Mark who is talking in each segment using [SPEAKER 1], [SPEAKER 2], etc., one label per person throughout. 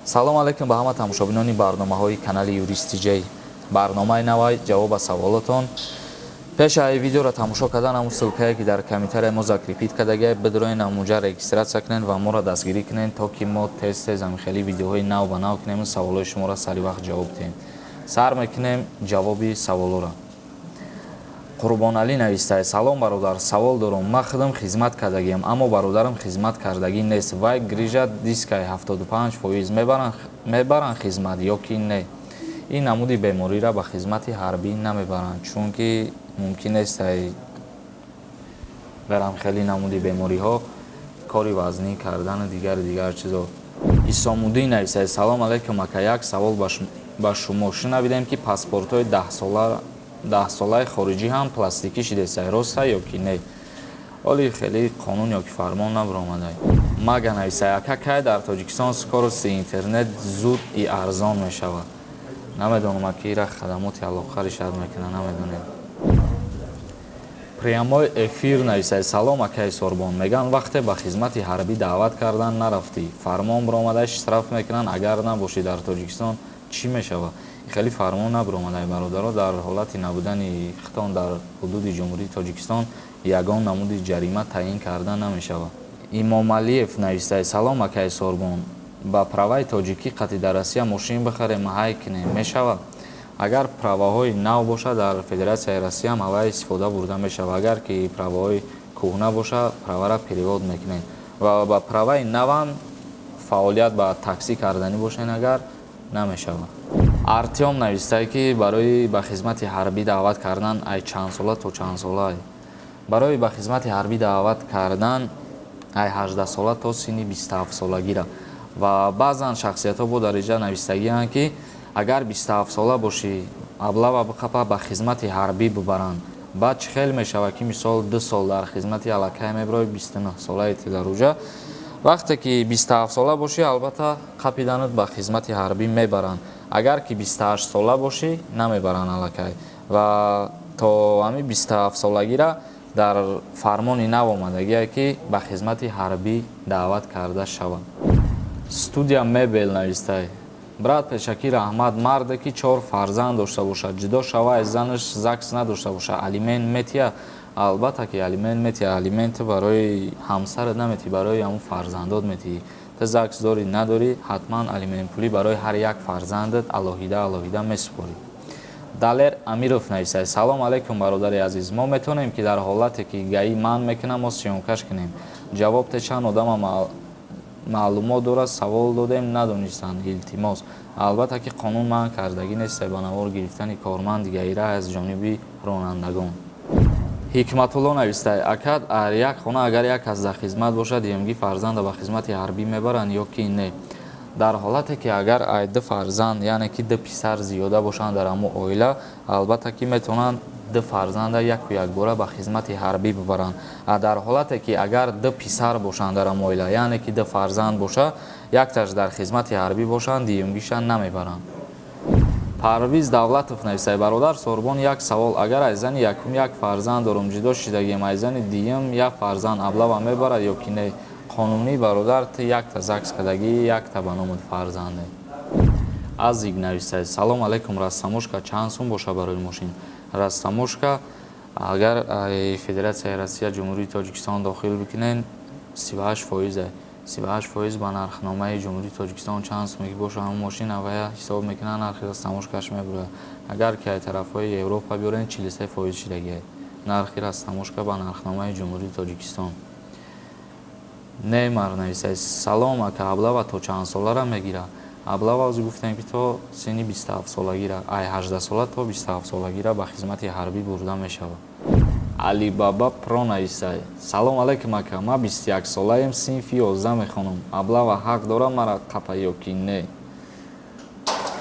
[SPEAKER 1] Салом алейкум ба ҳама тамошобинони барномаҳои канали Юрист Тиҷей. Барномаи навай «Ҷавоб ба саволотон». Пеш ай видеоро тамошо кардан, ҳамун ссылка е, ки дар комментария мо закрепить кардагия, бидроен, ҳамунҷа регистрация кунед ва моро дастгирӣ кунед, то ки мо тез тез ҳами хеле видеоҳои нав ба нав кунему саволҳои шуморо сари вақт ҷавоб диҳем. Сар мекунем ҷавоби саволоро. Қурбоналӣ навистае: «Салом, бародар, савол дорам. Ман худам хизмат кардагиам, аммо бародарам хизмат кардагӣ нест. Вай грижа дискай 75%, мебаранд хизмат ё ки не?» Ин намуди бемориро ба хизмати ҳарбӣ намебаранд, чунки мумкин нест барам хеле намуди бемориҳо кори вазнӣ кардану дигару дигар чизо. Исомуддин нависае: «Салом алейкум, ака, як савол ба шумо. Шунавидем, ки паспортҳои 10-солаи хориҷӣ ҳам пластикӣ шидесай, роста ё ки не? Оли хеле қонун ё ки фармон набаромадай». Мага нависай: «Ака, кай дар Тоҷикистон скорости интернет зуд и арзон мешавад?» Намедонам, аки, ира хадамоти алоқа решать мекунад, намедонем. Прямой эфир нависай: «Салом, акаи Сорбон. Меган, вақте ба хизмати ҳарбӣ даъват кардан нарафтӣ, фармон баромада, штраф мекунанд. Агар набошӣ дар Тоҷикистон, чӣ мешавад?» Хеле фармон набаромадай, бародаро. Дар ҳолати набудани хитон дар ҳудуди Ҷумҳурии Тоҷикистон ягон намуди ҷарима таъин карда намешавад. Имомалиев навистае: «Салом, акаи Сорбон, ба права и тоҷикӣ қати дар Россия мошин бихарем, ҳай кунем, мешавад?» Агар праваҳои нав бошад, дар Федератсияи Россияам ҳавай истифода бурда мешавад. Агар ки праваҳои кӯҳна бошад, правара перевод мекунем ва ба праваи навам фаъолият ба таксӣ карданӣ бошен, агар намешавад. Артём навистае, ки барои ба хизмати ҳарбӣ даъват кардан ай чанд сола то чанд сола? Барои ба хизмати ҳарбӣ даъват кардан ай 18 сола то синни 27-солагира. Ва баъзан шахсиятҳо бо дариҷа навистагианд, ки агар 27 сола бошӣ, облава биқапа, ба хизмати ҳарбӣ бибаранд. Баъд чӣ хел мешавад, ки мисол 2 сол дар хизмати аллакай мебирои, 29 солаи дар вақте ки 27 сола бошӣ, албатта, қапиданат ба хизмати ҳарбӣ мебаранд. Агар ки 28 сола бошӣ, намебаранд аллакай. Ва то ҳамин 27-солагира дар фармони нав омадагие, ки ба хизмати ҳарбӣ даъват карда шавад. Студия Мебел навистай: «Брат, пешакӣ раҳмат. Марде, ки чор фарзанд дошта бошад, ҷудо шава, аз занаш ЗАГС надошта бошад, алимент метия?» Албатта, ки алимент метия. Алимент барои ҳамсарат наметиҳӣ, барои ҳамун фарзандот метиҳӣ. Ту ЗАГС дорӣ, надорӣ, ҳатман алиментпулӣ барои ҳар як фарзандат алоҳида алоҳида месупорӣ. Далер Амиров нависад: «Салом алейкум, бародари азиз. Мо метавонем, ки дар ҳолате, ки ГАИ манъ мекунад, мо съёмка ш кунем? Ҷавоб те. Чанд одама маълумот дорад, савол додем, надонистанд, илтимос». Албатта, ки қонун манъ кардагӣ нест ба навор гирифтани корманди ГАИ-ра аз ҷониби ронандагон. Ҳикматулло навистай: «Ака, дар як хона агар як кас дар хизмат бошад, дуюмгӣ фарзанда ба хизмати ҳарбӣ мебаранд ё ки не?» Дар ҳолате, ки агар ай ду фарзанд, яъне ки ду писар зиёда бошанд дар ҳамун оила, албатта, ки метавонанд ду фарзанда яку якбора ба хизмати ҳарбӣ бибаранд. А дар ҳолате, ки агар ду писар бошанд дар ҳамун оила, яъне ки ду фарзанд боша, якташ дар хизмати ҳарбӣ бошанд, дуюмгиша намебаранд. Парвиз Давлатов нависай: «Бародар Сорбон, як савол. Агар аз зани якум як фарзанд дорум, ҷудо шидагием, аз зани дуюм як фарзанд облава мебарад ё ки не?» Қонунӣ, бародар, ту якта ЗАГС кардагӣ, якта ба номат фарзанде. Азик нависай: «Салом алейкум, растаможка чанд сум боша барои мошин?» Растаможка, агар Федератсияи Россия Ҷумҳурии Тоҷикистон дохил бикунен, 38 фоизе. 38% ба нархномаи Ҷумҳурии Тоҷикистон чанд суме ки боша, ҳамон мошин авая ҳисоб мекунанд, нархи растаможка ш мебурад. Агар ки ай тарафҳои Европа биёрен, 43% шидагиай нархи растаможка ба нархномаи Ҷумҳурии Тоҷикистон. Неймар нависай: «Салом, ака, облава то чанд солара мегирад?» Облава озӣ гуфтем, ки то синни 27-солагира, ай 18 сола то 27-солагира ба хизмати ҳарбӣ бурда мешавад. Алибаба Про нависай: «Салом алейкум, ака, ман 21-солаем, синфи 11 мехонам. Облава ҳақ дорам мара қапа ё ки не?»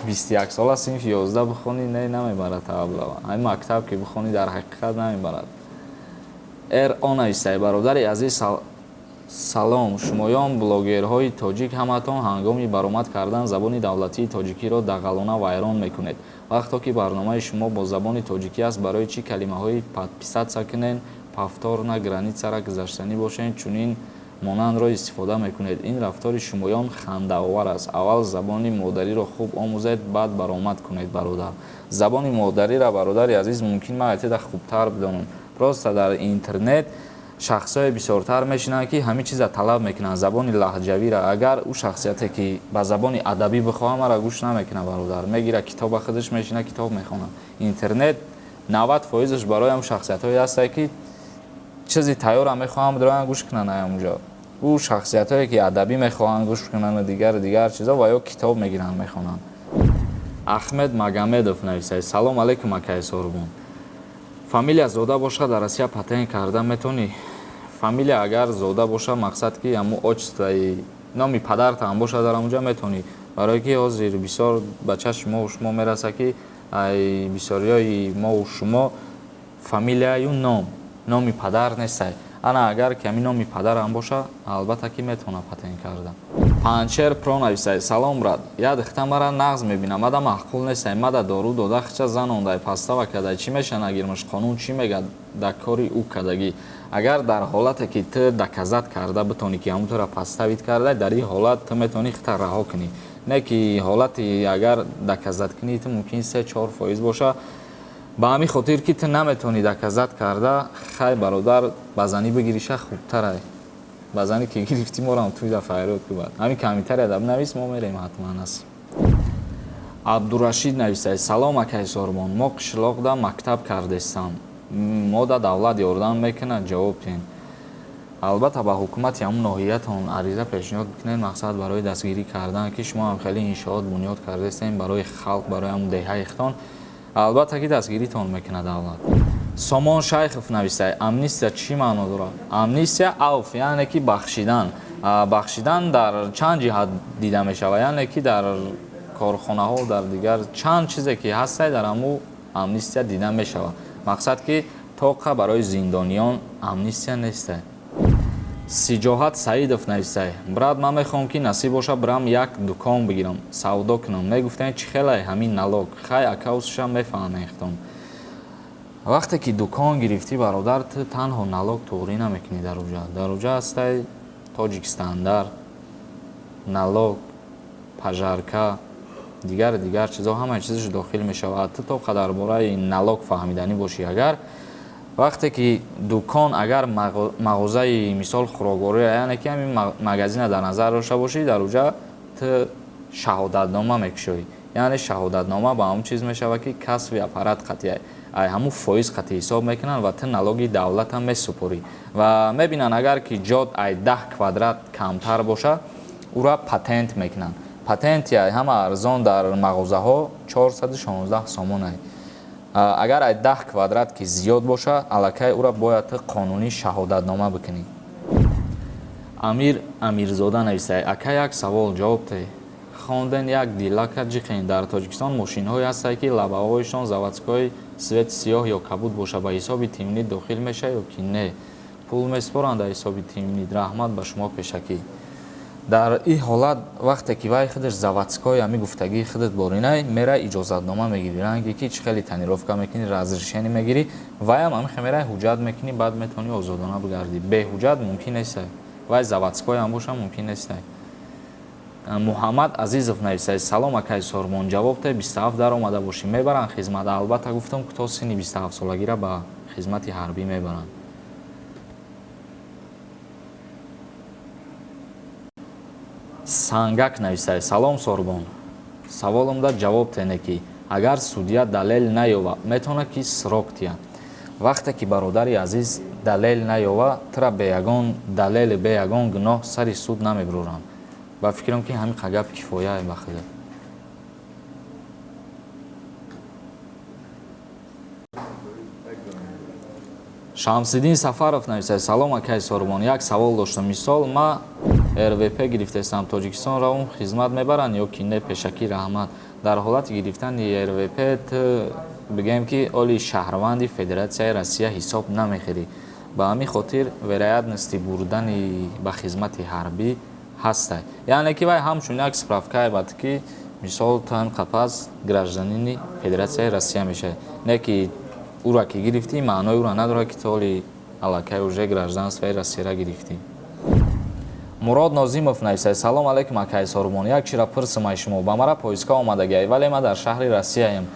[SPEAKER 1] 21 сола, синфи 11 бихонӣ, не, намебарад облава. Ҳамин мактаб ки бихонӣ, дар ҳақиқат намебарад. Р О нависай: «Бародари азиз, салом. Шумоён блогерҳои тоҷик ҳаматон ҳангоми баромад кардан забони давлатии тоҷикиро дағалона вайрон мекунед. Вақто ки барномаи шумо бо забони тоҷикӣ аст, барои чӣ калимаҳои подписаться кунен, повторно, граница ра гузаштанӣ бошен, чунин Монандро истифода мекунед. Ин рафтори шумоён хандаовар аст. Аввал забони модариро хуб омӯзед, баъд баромад кунед, бародар. Забони модариро, бародари азиз, мумкин ман айтеда хубтар бидонам. Просто дар интернет шахсҳое бисёртар мешинанд, ки ҳамин чиза талаб мекунанд, забони лаҳҷавиро. Агар ӯ шахсияте ки ба забони адабӣ бихоҳад, мара гӯш намекунад, бародар. Мегира китоба, худаш мешина, китоб мехонад. Интернет 90%-аш барои ҳам шахсиятҳое ҳастанд, ки чизи тайёрро мехоҳанд, бидоранд, гӯш кунанд ҳамонҷо. Ӯ шахсиятҳое ки адабӣ мехоҳанд гӯш кунанд, дигар дигар чизо, ва ё китоб мегиранд, мехонанд. Ахмед Магомедов нависад: «Салом алейкум, акаи Сорбон. Фамилия зода бошад, дар Россия патент карда метавонӣ?» Фамилия агар зода бошад, мақсад ки ҳамун отчествои номи падартам бошад, дар ҳамунҷа метавонӣ. Барое ки ҳозир бисёр ба чашми мову шумо мерасад, ки ай бисёриҳои мову шумо фамилияю ном, номи падар нестай. Ана агар ки ҳамин номи падарам боша, албатта ки метавонад патент карда. Панчер Про нависай: «Салом, брат. Я духта мара нағз мебинам, мада маъқул нестай, мада дору дода, хича занондай, пастава кадай. Чӣ меша, нагирмаш? Қонун чӣ мега дар кори ӯ кардагӣ?» Агар дар ҳолате ки ту доказать карда битонӣ, ки ҳамун тура подставить кардай, дар ин ҳолат ту метавонӣ хита раҳо кунӣ. Не ки ҳолати агар доказать кунӣ, ту мумкин 3-4% боша. Ба ҳамин хотир ки ту наметавонӣ доказать карда, хай, бародар, ба занӣ бигириша хубтарай. Ба зане ки гирифтӣ, морам туйда файрод кубад. Ҳамин комментария да бинавис, мо мерем ҳатман аст. Абдурашид нависад: «Салом, акай Сорбон. Мо қишлоқда мактаб кардестам, мо да давлат ёрдам мекунад? Ҷавоб диҳед». Албатта, ба ҳукумати ҳамун ноҳиятон ариза пешниҳод бикунед, мақсад барои дастгирӣ кардан, ки шумо ҳам хеле иншоот бунёд кардастем барои халқ, барои ҳамун деҳаи хитон. Албатта ки дастгиритон мекунад давлат. Сомон Шайхов нависад: «Амнистия чӣ маъно дорад?» Амнистия, авф, яъне ки бахшидан. Бахшидан дар чанд ҷиҳат дида мешавад, яъне ки дар корхонаҳо, дар дигар чанд чизе ки ҳастай, дар ҳамун амнистия дида мешавад. Мақсад ки тоқа барои зиндониён амнистия нестай. Сиҷоҳат Саидов нависай: «Брат, ман мехоҳам, ки насиб боша, бирам як дукон бигирам, савдо кунам. Мегуфтем, чӣ хелай ҳамин налог?» Хай, акаусша мефаҳмем хитон. Вақте ки дукон гирифтӣ, бародар, ту танҳо налог туғрӣ намекунӣ. Дар уҷа, дар уҷа ҳастай Тоҷикстандар, налог, пожарка, дигар дигар чизо, ҳамаи чизаш дохил мешавад. Ту то қадар бораи налог фаҳмиданӣ бошӣ, агар вақте ки дукон, агар мағозаи, мисол, хӯрокворӣ, яъне ки ҳамин магазина дар назар дошта бошӣ, дар уҷа ту шаҳодатнома мекушоӣ. Яъне шаҳодатнома ба ҳамон чиз мешавад, ки кассовый аппарат қатъи ай ҳамун фоиз қатъи ҳисоб мекунанд ва ту налоги давлатам месупорӣ. Ва мебинанд, агар ки ҷод ай 10 квадрат камтар бошад, ӯра патент мекунанд. Патенти ай ҳама арзон дар мағозаҳо 416 сомон ай. Агар ай 10 квадрат ки зиёд боша, аллакай ӯра бояд ту қонунӣ шаҳодатнома бикунӣ. Амир Амирзода нависад: «Ака, як савол, ҷавоб те. Хонден як дилака ҷиқен, дар Тоҷикистон мошинҳое ҳастанд, ки лабаҳояшон заводской цвет сиёҳ ё кабуд боша, ба ҳисоби темнит дохил мешавад ё ки не? Пул месупоранд дар ҳисоби темнит? Раҳмат ба шумо пешакӣ». Дар ин ҳолат, вақте ки вай худаш заводской, ҳами гуфтагии худат боринай, мерай, иҷозатнома мегирӣ, ранге ки чӣ хеле тонировка мекунӣ, разрешение мегирӣ, вайам ҳамихе мерай, ҳуҷҷат мекунӣ, баъд метавонӣ озодона бигардӣ. Беҳуҷҷат мумкин нестай, вай заводской ҳам боша, мумкин нестай. Муҳаммад Азизов нависад: «Салом, акай Сормон. Ҷавоб те, 27 даромада бошӣ, мебаранд хизмат?» Албатта, гуфтам, то синни 27 солагира ба хизмати ҳарбӣ мебаранд. Сангак нависад: «Салом, Сорбон. Саволумда ҷавоб тене, ки агар судья далел наёва, метавонад ки срок тиҳад?» Вақте ки, бародари азиз, далел наёва, тура бе ягон далели, бе ягон гуноҳ сари суд намебуроранд. Ба фикрам, ки ҳамин қагап кифоя ба худат. Шамсиддин Сафаров нависад: «Салом, акай Сорбон. Як савол доштам. Мисол, ма РВП гирифтаистам, Тоҷикистон равум, хизмат мебаранд ё ки не? Пешакӣ раҳмат». Дар ҳолати гирифтани РВП, ту бигӯем, ки оли шаҳрванди Федератсияи Россия ҳисоб намехӯрӣ. Ба ҳамин хотир вероятности бурдани ба хизмати ҳарбӣ ҳастай. Яъне ки вай ҳамчун як справкае бад, ки мисол, ту ҳам қапас гражданини Федератсияи Россия мешавӣ. Не ки ура ки гирифтӣ, маънои ура надорад, ки ту оли аллакай уже гражданствои Россияра гирифтӣ. Мурод Нозимов нависад: «Салом алейкум, акаи Сорбон, як чира пурсимай шумо. Ба мара поиска омадагиай, вале ма дар шаҳри Россияем.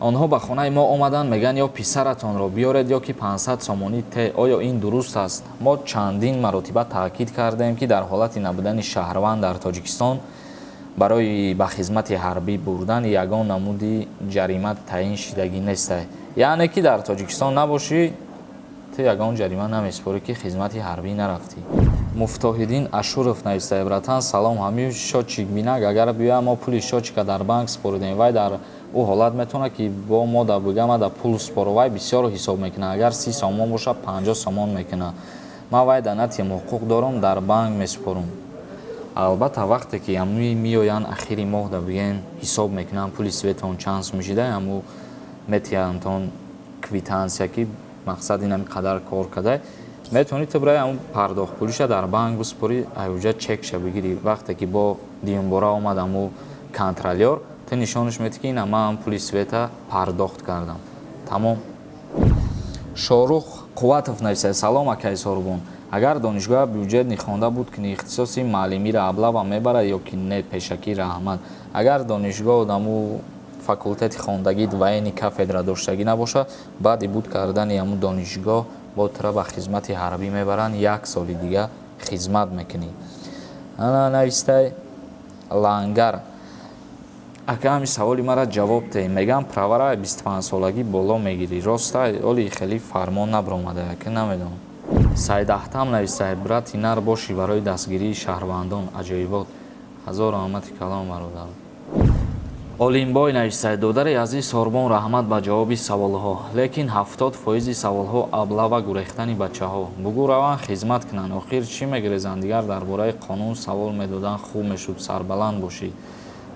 [SPEAKER 1] Онҳо ба хонаи мо омаданд, мегӯянд, ё писаратонро биёред, ё ки 500 сомонӣ те. Оё ин дуруст аст?» Мо чандин маротиба таъкид кардем, ки дар ҳолати набудани шаҳрванд дар Тоҷикистон барои ба хизмати ҳарбӣ бурдан ягон намуди ҷарима таъин шидагӣ нестай. Яъне ки дар Тоҷикистон набошӣ, ту ягон ҷарима намесупорӣ, ки хизмати ҳарбӣ нарафтӣ. Муфтоҳиддин Ашуров навистай: «Братан, салом. Ҳамин счётчик бинак, агар биёям, мо пули счётчик а дар банк супоридем, вай дар ӯ ҳолат метавонад, ки бо мо да бигама да пул супоро? Вай бисёр ҳисоб мекунад, агар 30 сомон боша, 50 сомон мекунад. Ман вай да натиям, ҳуқуқ дорам, дар банк месупорам?» Албатта, вақте ки ҳамуи меоянд ахири моҳ, да бигӯен, ҳисоб мекунанд пули свет он чанд сум шида, ҳаму метиҳандтон квитансия, ки мақсад ин ҳами қадар кор карда, метавонӣ ту барои ҳамун пардохтпулиша дар банк бисупорӣ, аюҷа чекша бигирӣ. Вақте ки бо дуюмбора омад ҳаму контролёр, ту нишонаш медиҳӣ, ки ина ман пули свет а пардохт кардам, тамом. Шорух Қувватов нависад: «Салом, акаи Сорбон. Агар донишгоҳ бюджетный хонда буд, ки ихтисоси муаллимиро облава мебарад ё ки не? Пешакӣ раҳмат». Агар донишгоҳ даму факултети хондагӣ военный кафедра доштагӣ набошад, баъди буд кардани ҳамун донишгоҳ бо тура ба хизмати ҳарбӣ мебаранд, як соли дига хизмат мекунӣ. Ана навистай Лангар: «Ака, ҳами саволи мара ҷавоб деҳ. Мегӯям, права ра 25-солагӣ боло мегирӣ, роста? Оли хеле фармон набаромада, яка намедонам». Сайдаҳтам навистай: «Брат и нар бошӣ барои дастгирии шаҳрвандон, аҷоибот». Ҳазор раҳмати калом, бародар. Олимбой навистай: «Додари азиз Сорбон, раҳмат ба ҷавоби саволҳо, лекин 70 фоизи саволҳо облава, гурехтани бачаҳо. Бугӯ раванд, хизмат кунанд, охир чӣ мегирезанд? Дигар дар бораи қонун савол медодан хуб мешуд. Сарбаланд бошӣ».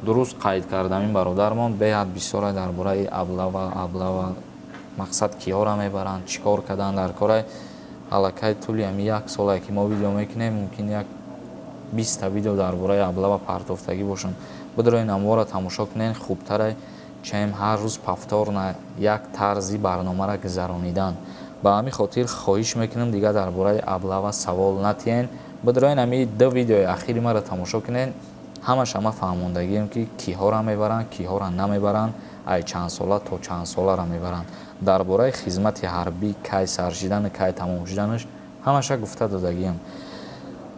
[SPEAKER 1] Дуруст қайд кардам ин бародармон, беҳад бисёре дар бораи облава. Облава мақсад киҳоро мебаранд, чӣ кор кардан дар корай. Аллакай тӯли ҳами як солае, ки мо видео мекунем, мумкин як 20-та видео дар бораи облава партофтагӣ бошам. Бидроин, амворо тамошо кунен, хубтаре, чем ҳар рӯз повторно як тарзи барномаро гузаронидан. Ба ҳамин хотир хоҳиш мекунам, дигар дар бораи облава савол натиҳен. Бидроин, ҳами ду видеои ахири маро тамошо кунен, ҳамаша ма фаҳмондагием, ки киҳоро мебаранд, киҳоро намебаранд, ай чанд сола то чанд соларо мебаранд, дар бораи хизмати ҳарбӣ кай сар шидану кай тамом шуданаш ҳамаша гуфта додагием.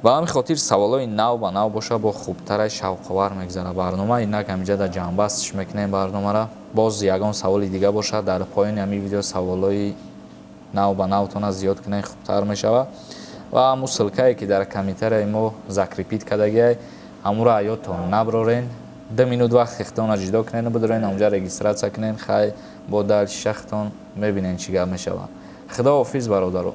[SPEAKER 1] Ба ҳамин хотир саволҳои нав ба нав боша, бо хубтара, шавқовар мегузарад барнома. Инак ҳаминҷа дар ҷамъбастш мекунем барномара. Боз ягон саволи дига бошад, дар поёни ҳамин видео саволҳои нав ба навтона зиёд кунем, хубтар мешавад. Ва ҳамун ссылка е, ки дар комментарияи мо закрепить кардагиай, ҳамуро аёдтон наброрен. 2 минут вақти худтонро ҷудо кунену бидорен, ҳамунҷа регистрация кунен. Хай, бо дальше шахтон мебинен, чӣ гап мешавад. Худо ҳофиз, бародаро.